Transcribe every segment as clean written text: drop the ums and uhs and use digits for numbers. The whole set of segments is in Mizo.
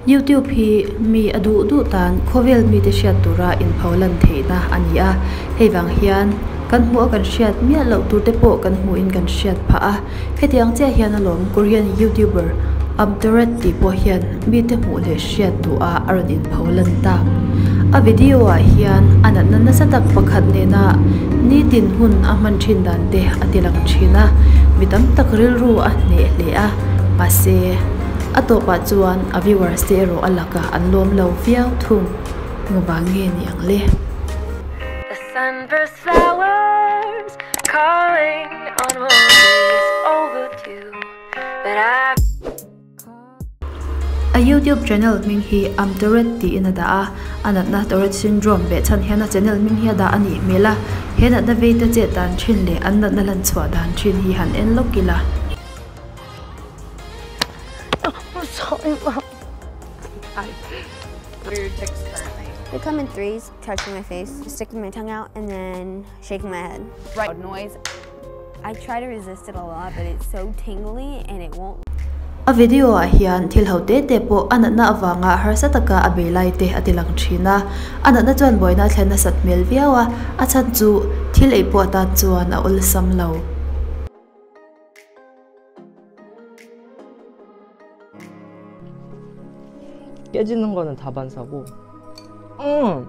Youtube hi mi a duh duh tan khawvel mite hriat tura inpho lan theihna a ni a, hei vang hian kan hmuh a kan hriat miah loh tur te pawh kan hmuhin kan hriat phah a, hetiang chiah hian alawm Korean youtuber Amtoret tih pawh hian mite hmuh leh hriat duh a a rawn inpho lan tak. A video ah hian a natna nasa tak pakhat nena nitin hun a hman thin dan te a ti lang thin a, mi tam tak rilru a hneh hle a, mahse a tawpah chuan a viewers te erawh a lakah an lawm lo viau thung. Engvang nge ni ang le? The sunburst flowers calling on roses overdue But I A YouTube channel hming hi Amtourette tiin a dah a, a natna Tourette syndrome beh chhan hian a channel hming hi a dah a nih hmel a, he natna veite chet dan thin leh an natna lan chhuah dan thin hi han en lawk ila. They come in threes, touching my face, sticking my tongue out, and then shaking my head. Right. Noise. I try to resist it a lot, but it's so tingly and it won't. A video ah hian thil ho te te pawh a natna avanga harsa taka a bei lai te a ti lang thin a, a natna chuan buaina a thlen nasat hmel viau a, a chhan chu thil ei pawh atan chuan a awlsam lo. 깨지는 거는 다 반사고. 음.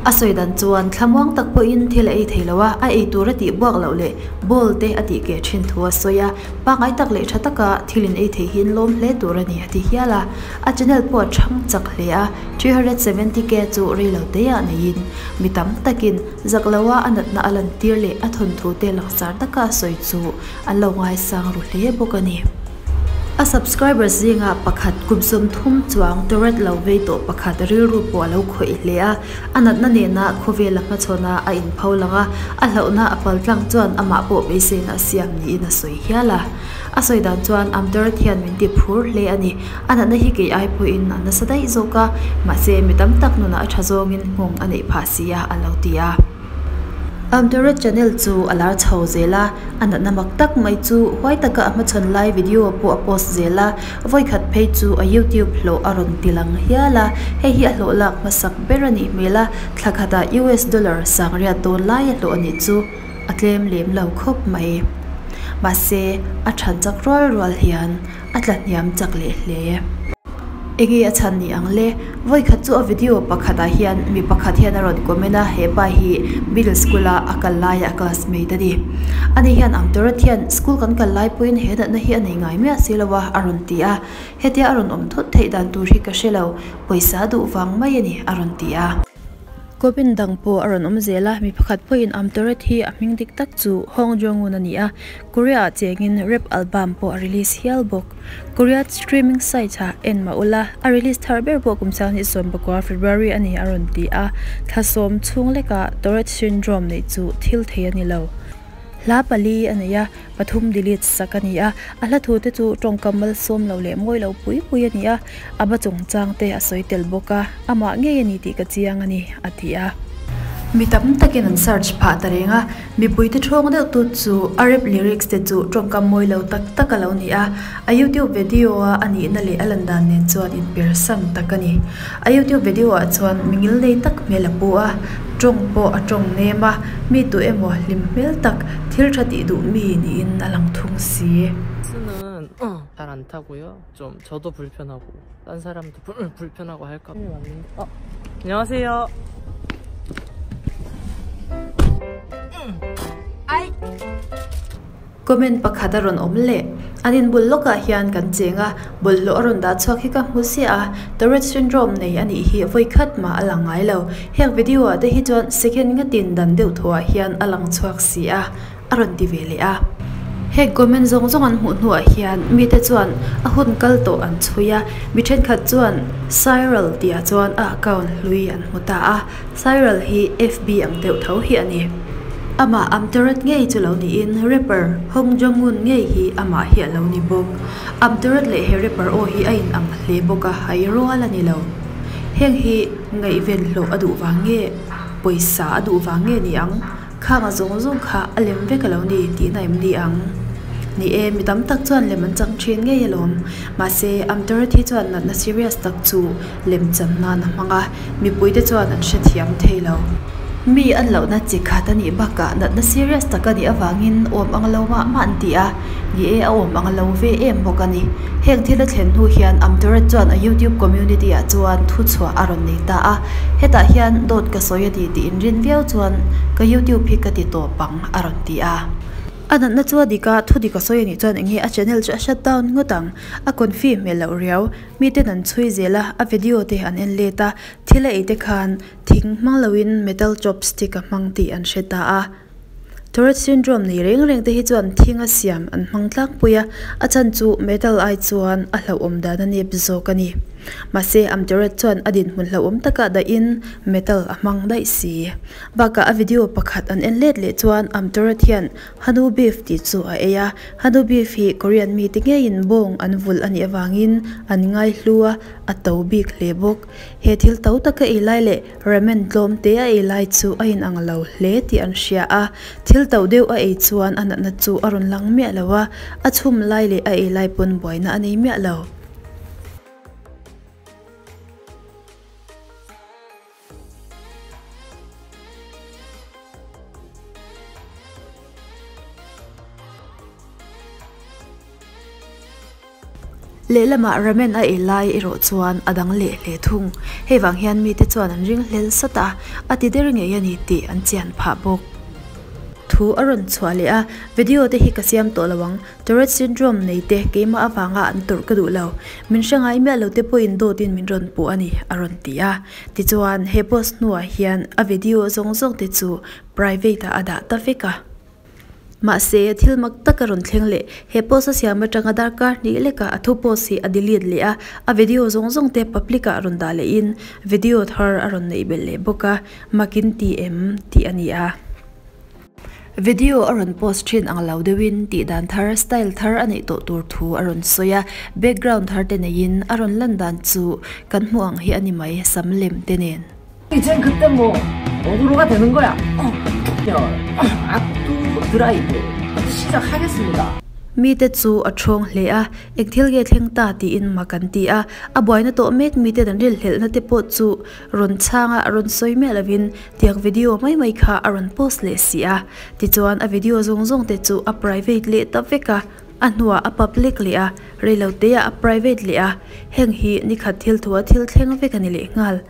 A sawi dan chuan thlamuang tak pawhin thil a ei thei lo a, a ei tur a tih buak loh leh ball te a tih keh thin thu a sawi a, pangngai tak leh tha taka thil in ei thei hi an lawm hle tur a ni a ti hial a, a channel pawh a thang chak hle a, 370k chu rei lo te ah neiin mi tam takin zak loa a natna a lantir leh a thawnthu te langsar taka a sawi chu an lo ngaisang ru hle bawk a ni. A subscribers zinga pakhat kum 30 chuang Tourette lo vei tawh pakhat rilru pawh a lo khawih hle a, a natna nena khawvel a hmachhawn a a inpho lang a, a hlauhna a pal tlang chuan amah pawh beiseina a siam niin a sawi hial a. A sawi dan chuan Amtourette hian min ti phur hle a ni, a natna hi kei ai pawhin a nasa daih zawk a, mahse mi tam tak nunah a tha zawngin nghawng a neih phah si a, a lo ti a. Amtourette channel chu a lar chho zel a, a natna mak tak mai chu huai taka a hmachhawn lai video pawh a post zel a, vawikhat phei chu a YouTube hlawh a rawn ti lang hial a, hei hi a hlawh lak hmasak ber a nih hmel a, thla khatah US dollar sangriat dawn lai a hlawh a nih chu a tlem lem lo khawp mai. Mahse, a than chak rual rual hian a tla hniam chak leh hle. Enge a chhan ni ang le? Vawikhat chu a video pakhatah hian mi pakhat hian a rawn comment a, he pa hi middle school a a kal laia a classmate a ni. Ani hian Amtorat hian school kan kal lai pawhin he natna hi a nei ngai miah si lo a, a rawn ti a. Hetia a rawn awm thut theih dan tur hi ka hre lo, pawisa duh vang mai a ni, a rawn ti a. Comment dang pawh a rawn awm zel a, mi pakhat pawhin Amtorat hi a hming dik tak chu Hong Jong-un a ni a, Korea ah chengin rap album pawh a release hial bawk. Korea streaming site ah en mah ula, a release thar ber pawh kum 2019 February a ni a rawn ti a, thla sawm chhung lekah Tourette syndrome neih chu thil thei a ni lo. Hla pali a nei a, pathum delete sak a ni a, a hla thu te chu tawngkam malsawm lo leh mawi lo pui pui a ni a, a ba chungchang te a sawi tel bawk a, amah ngei a ni tih ka chiang a ni, a ti a. Mi tam takin an search phah ta reng a, mipuite thawng deuh tu chu a rap lyrics te chu tawngkam mawi lo tak tak a lo ni a, a youtube video a a nihna leh a lan dan nen chuan inpersan tak a ni. A youtube video ah chuan mi ngil nei tak hmel a pu a, tawng pawh a tawng nem a, mi tu emaw hlim hmel tak thil tha tih duh mi niin a lang thung si. 버스는 잘 안 타고요. 좀 저도 불편하고 딴 사람도 불편하고 할까 봐. 안녕하세요. Comment pakhat a rawn awm leh. An inbul lawkah hian kan cheng a, bawlhhlawh a rawn dah chhuak hi ka hmu siah a, Tourette syndrome nei a nih hi vawi khat mah a lang ngai lo. Heng video ah te hi chuan second ngatin dan deuh thuah hian a lang chhuak si a, a rawn ti ve leh a. Heng comment zawng zawng an hmuh hnuah hian mite chuan a hun kal tawh an chhui a, mi thenkhat chuan Cyril tihah chuan a account hlui an hmu ta a, Cyril hi FB ang deuh tho hi a ni. Amah Amtorat ngei chu lo niin rapper Hong Jong-un ngei hi amah hi a lo ni bawk. Amtorat leh he rapper aw hi a inang hle bawk a, hai rual a ni lo. Heng hi ngaihven hlawh a duh vang nge? Pawisa a duh vang nge ni ang? Khang a zawng zawng kha a lem vek a lo ni tihna em ni ang? Ni e, mi tam tak chuan lem an chang thin ngei alawm. Mahse, Amtoret hi chuan natna serious tak chu lem chan nan a hmang a, mipuite chuan an hrethiam thei lo. Mi an lohna chi khat a nih bakah natna serious tak a nih avangin awm ang lo mah mah an ti a, ni e, a awm ang lo ve em bawk a ni. Heng thil a thlen hnu hian Amtoret chuan a YouTube community ah chuan thuchhuah a rawn nei ta a, hetah hian dawt ka sawi a ni tih inrin viau chuan ka YouTube hi ka ti tawp ang a rawn ti a. A natna chu a dik a, thu dik a sawi a nih chuan eng nge a channel chu a shut down ngawt ang, a confi hmel loh riau. Miten an chhui zel a, a video te an en let a, thil a ei te khan thing hmang loin metal chopstick a hmang tih an hre ta a. Tourette syndrome nei reng reng te hi chuan thing a siam an hmang tlangpui a, a chhan chu metal ai chuan a hlauhawm dan a nep zawk a ni. Mahse, Amtourette chuan a dinhmun hlauhawm takah dahin metal a hmang daih si. Bakah a video pakhat an en let leh chuan Amtourette hian Hanu beef tih chu a ei a, Hanu beef hi Korean mite ngeiin bawng an vulh a nih avangin an ngaihlu a, a to bik hle bawk. He thil to taka ei lai leh Ramen tlawm te a ei lai chu a inang lo hle tih an hria a, thil to deuh a ei chuan a natna chu a rawn lang miah lo a, a chhum lai leh a ei lai pawn buaina a nei miah lo. Lehlamah ramen a ei lai erawh chuan a dang leh hle thung. Hei vang hian mite chuan an ring hlel sat a, a ti der ngei a ni tih an chian phah bawk. Thu a rawn chhuah leh a, video te hi ka siam tawh lo ang, Tourette syndrome nei te keimah avanga an tawrh ka duh lo, min hre ngai miah lo te pawhin dawtin min rawn puh a ni, a rawn ti a. Tichuan, he post hnuah hian a video zawng zawng te chu private ah a dah ta vek a. Mahse, thil mak tak a rawn thleng leh. He post a siam atanga darkar hnih lekah a thu post hi a delete leh a, a video zawng zawng te public ah rawn dah lehin video thar a rawn neih belh leh bawk a, makin ti em tih a ni a. Video a rawn post thin ang lo deuhin tih dan thar, style thar a neih tawh tur thu a rawn sawi a, background thar te neiin a rawn lan dan chu kan hmuh ang hi a ni mai, sam lem te nen. 이젠 그때 뭐 어그로가 되는 거야. 악두 드라이브 시작하겠습니다. Mite chu a thawng hle a, eng thil nge thleng ta tiin mak an ti a, a buaina tawh mek mite dan rilhlelhna te pawh chu rawn chhang a, rawn sawi miah lovin tiang video mai mai kha a rawn post leh si a. Tichuan a video zawng zawng te chu a private leh ta vek a, a hnuah a public leh a, reilote ah a private leh a, heng hi nikhat thil thua thil thleng vek a ni leh nghal.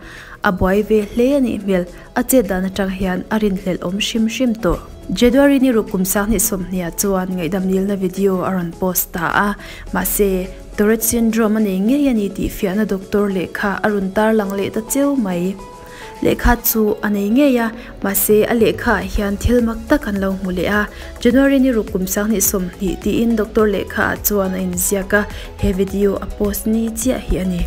A buai ve hle a nih hmel, a chet dan atang hian a rinhlelh awm hrim hrim tawh. January ni ruk kum sang hnih sawmhnih ah chuan ngaihdam nilna video a rawn post ta a, mahse Tourette syndrome a nei ngei a ni tih fiahna doctor lehkha a rawn tarlang leh ta cheu mai. Lehkha chu a nei ngei a, mahse a lehkha ah hian thil mak tak an lo hmu leh a, January ni ruk kum sanghnih sawmhnih tiin doctor lehkha ah chuan a inziak a, he video a post ni chiah hi a ni.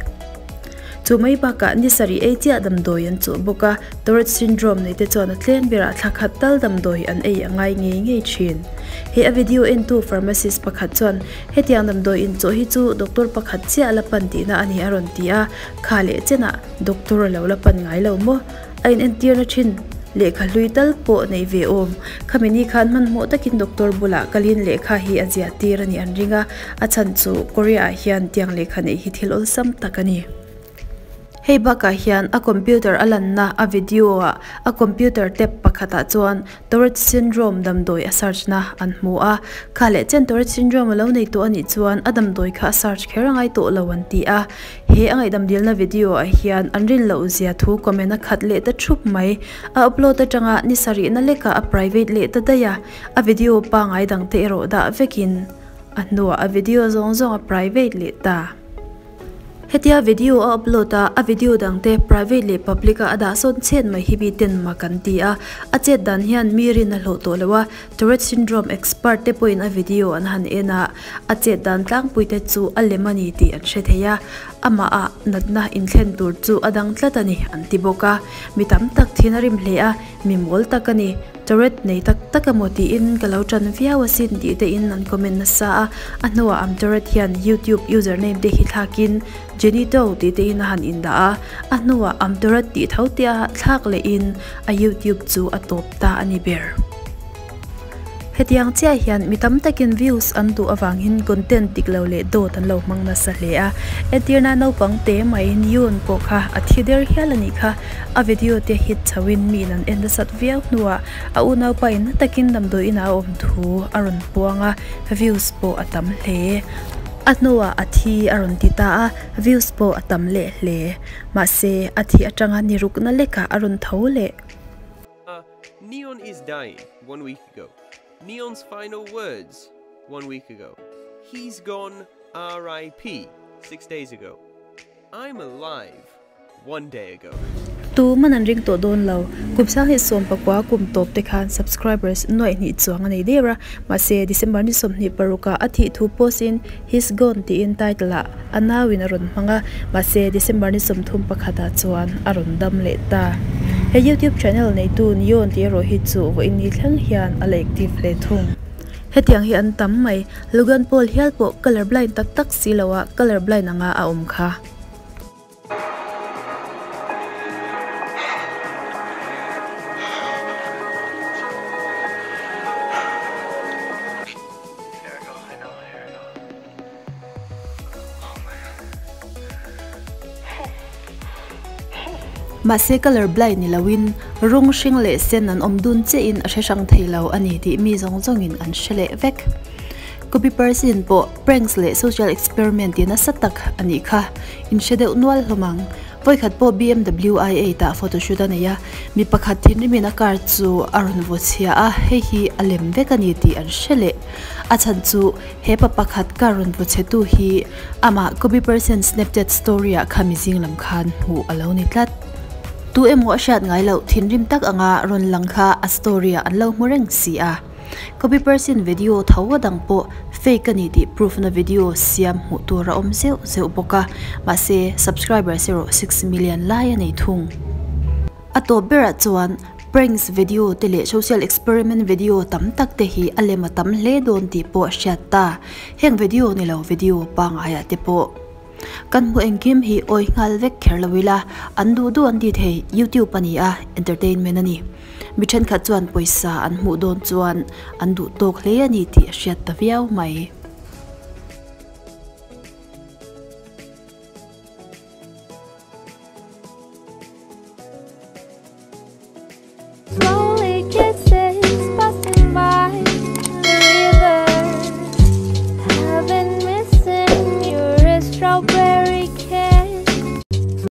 Chu mai bakah ni sarih ei chiah damdawi an chuh bawk a, Tourette syndrome nei te chuan a tlem berah thla khat tal damdawi an ei a ngai ngei ngei thin. He a video entu pharmacist pakhat chuan hetiang damdawi inchawh hi chu doctor pakhat chiah la pan tihna a ni a rawn ti a, kha leh chenah Doctor a lo la pan ngai lo maw? A inentirna thin lehkha hlui tal pawh nei ve awm. Khami ni khan hmanhmawh takin doctor bulah kalin lehkha hi a ziah tir a nih an ring a, a chhan chu Korea ah hian tiang lehkha neih hi thil awlsam tak a ni. Hei bakah hian a computer a lanna a video ah a computer tab pakhatah chuan Tourette syndrome damdawi a search na an hmu a, kha leh chen Tourette syndrome a lo nei tawh a nih chuan a damdawi kha a search kher a ngai tawh lo an ti a. He a ngaihdam dilna video ah hian an rin loh zia thu comment a khat leh ta thup mai. A upload atanga ni sarihna lekah a private leh ta daih a, a video pangai dangte erawh dah vekin a hnuah a video zawng zawng a private leh ta. Hetia video a upload a, a video dang te private leh public a a dah sawn chhet mai hi mi ten mak an ti a, a chet dan hian mi rin a hlawh tawh lo a, Tourette syndrome expert te pawhin a video an han en a, a chet dan tlangpui te chu a lem a ni tih an hre thei a, amah ah natna inthlen tur chu a dang tlat a ni an ti bawk a, mi tam tak thin a rim hle a, mi mawl tak a ni. Tourette nei tak tak emaw tiin ka lo tan viau asin tih te in an comment nasa a, a hnuah am Tourette hian youtube username te hi thlakin Jenny To tih te in a han indah a, a hnuah am Tourette tih tho te a thlak leh in a youtube chu a tawp ta a ni ber. Hetiang chiah hian mi tam takin views an duh avangin content dik lo leh dawt an lo hmang nasa hle a. Entirna naupang te mai Neon pawh kha a thi der hial a nih kha. A video te hit chhoin miin an en nasat viau hnuah a unaupa in na takin damdawi inah a awm thu a rawn puang a, views pawh a tam hle. A hnuah a thi a rawn ti ta a, views pawh a tam leh hle. Mahse, a thih atanga ni rukna lekah a rawn tho leh. Neon is dying one week ago. Neon's final words one week ago. He's gone RIP 6 days ago. I'm alive one day ago. Tu man an ring tawh dawn lo. Kum sang hi 19 kum tawp te khan subscribers nuaih hnih chuang a nei der a. Mahse, December ni 26 ah a thih thu post in He's gone tiin title ah a nauin a rawn hmang a, mahse December ni 31 ah chuan a rawn dam leh ta. He YouTube channel neitu Neon tih erawh hi chu vawiin ni thleng hian a la active hle thung. Hetiang hi an tam mai, Logan Paul hial pawh colour blind tak tak si lo a colour blind anga a awm kha. Mahse colour blind ni loin rawng hring leh sen an awm dun chiahin a hre hrang thei lo a ni tih mi zawng zawngin an hre leh vek. Copy person pawh pranks leh social experiment ti nasa tak a nih kha. In hre deuh nual hlawm ang. Vawikhat pawh BMW i8 ah photoshoot a nei a, mi pakhat thinrimin a car chu a rawn vaw chhia a, hei hi a lem vek a ni tih an hre leh. A chhan chu he pa pakhat car rawn vaw chhetu hi amah Kobe Person Snapchat story ah kha mi zing lam khan hmuh a lo ni tlat. Tu emaw a hriat ngai loh thinrim tak anga rawn lang kha a story ah an lo hmu reng si a. Kobe Person video tho a dang pawh fake a ni tih proof na video siam hmuh tur a awm zeuh zeuh bawk a, mahse subscribers erawh 6 million lai a nei thung. A tawp berah chuan pranks video te leh social experiment video tam tak te hi a lem a tam hle dawn tih pawh a hriat ta. Heng video ni lo video pangaiah te pawh. Kan hmu engkim hi awi nghal vek kher lo ila, an duh duh an ti thei, YouTube a ni a, entertainment a ni. Mi thenkhat chuan pawisa an hmuh dawn chuan an duh tawk hle a ni tih a hriat ta viau mai.